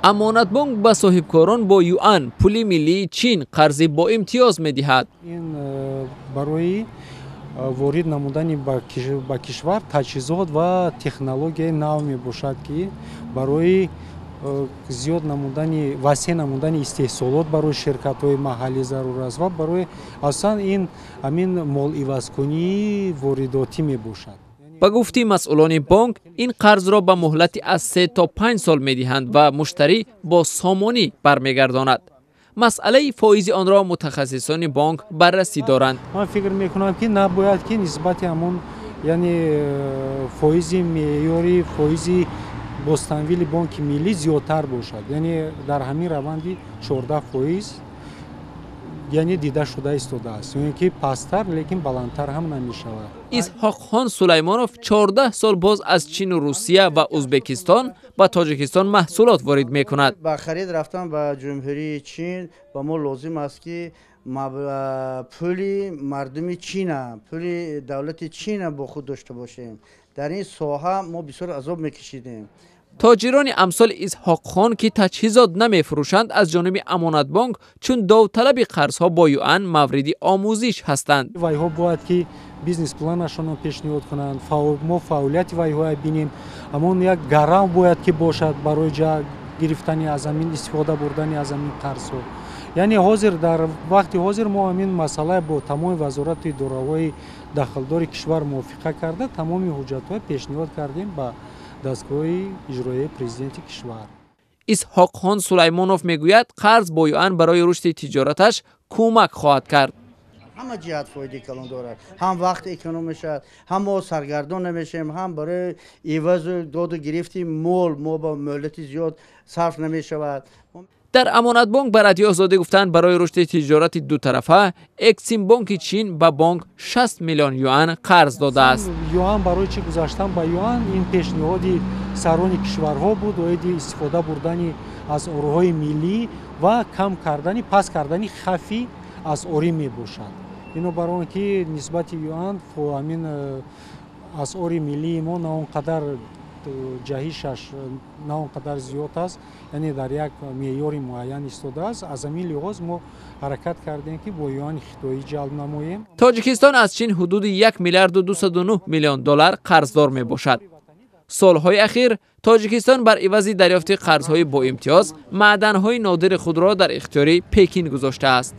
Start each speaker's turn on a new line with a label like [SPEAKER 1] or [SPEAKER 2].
[SPEAKER 1] Амонатбонк ба соҳибкорон бо юан, пули миллии Чин, қарзи боимтиёз медиҳад.
[SPEAKER 2] Ин барои ворид намудани ба кишвар таҷҳизот ва технологияи нав мебошад, ки барои зиёд намудани, васеъ намудани истеҳсолот барои ширкатҳои маҳаллӣ зарур аст ва барои асосан ин ҳамин моливазкунии воридотӣ мебошад.
[SPEAKER 1] Ба гуфти масъулони бонк, ин қарзро ба муҳлати аз 3 то 5 сол медиҳанд ва муштарӣ бо сомонӣ бармегардонад. Масъалаи фоизи онро мутахассисони бонк баррасӣ доранд.
[SPEAKER 2] Ман фикр мекунам, ки набояд ки нисбати ҳамон, яъне фоизи меъёри фоизи бозтамвили Бонки Миллӣ зиёдтар бошад, яъне дар ҳамин раванди 14%, яъне дида шуда истодааст, ё ин ки пасттар, лекин баландтар ҳам намешавад.
[SPEAKER 1] Исҳоқхон Сулаймонов 14 сол боз аз Чину Русия ва Узбекистон ба Тоҷикистон маҳсулот ворид мекунад.
[SPEAKER 3] Ба харид рафтан ба Ҷумҳурии Чин ба мо лозим аст, ки пули мардуми Чина, пули давлати Чина бо худ дошта бошем. Дар ин соҳа мо бисёр азоб мекашидем.
[SPEAKER 1] Тоҷирони амсоли Исҳоқхон, ки таҷҳизот намефурӯшанд, аз ҷониби Амонатбонк чун довталаби қарзҳо бо юан мавриди омӯзиш ҳастанд.
[SPEAKER 2] Вайҳо бояд ки бизнес-планашонро пешниҳод кунанд, мо фаъолияти вайҳоя бинем. Ҳамон як гарав бояд ки бошад барои ҷа гирифтани аз ҳамин, истифода бурдани аз ҳамин қарзҳо. Яъне ҳозир, дар вақти ҳозир мо ҳамин масъала бо тамоми вазорату идораҳои дахлдори кишвар мувофиқа карда, тамоми ҳуҷҷатҳоя пешниҳод кардем ба дастгоҳи иҷроияи президенти кишвар.
[SPEAKER 1] Исҳоқхон Сулаймонов мегӯяд, қарз бо юан барои рушди тиҷораташ кӯмак хоҳад кард.
[SPEAKER 3] Ҳама ҷиҳат фоидаи калон дорад: ҳам вақт эконом мешавад, ҳам мо саргардон намешавем, ҳам барои ивазу доду гирифти мол мо ба муҳлати зиёд сарф намешавад.
[SPEAKER 1] Дар Амонатбонк ба Радиои Озодӣ гуфтанд, барои рушди тиҷорати дутарафа Эксимбонки Чин ба бонк 60 миллион юан қарз додааст.
[SPEAKER 2] Юан барои чӣ гузаштан ба юан? Ин пешниҳоди сарони кишварҳо буд оиди истифода бурдани асъорҳои миллӣ ва кам кардани, паст кардани хавфи асъорӣ мебошад. Бинобар он ки нисбати юан ҳамин асъори миллии мо на он қадар ҷаҳишаш на он қадар зиёд аст, яъне дар як меъёри муайян истодааст. Аз ҳамин лиҳоз мо ҳаракат кардем, ки бо юани хитоӣ ҷалб намоем.
[SPEAKER 1] Тоҷикистон аз Чин ҳудуди 1 миллиарду 209 миллион доллар қарздор мебошад. Солҳои ахир Тоҷикистон бар ивази дарёфти қарзҳои боимтиёз маъданҳои нодири худро дар ихтиёри Пекин гузоштааст.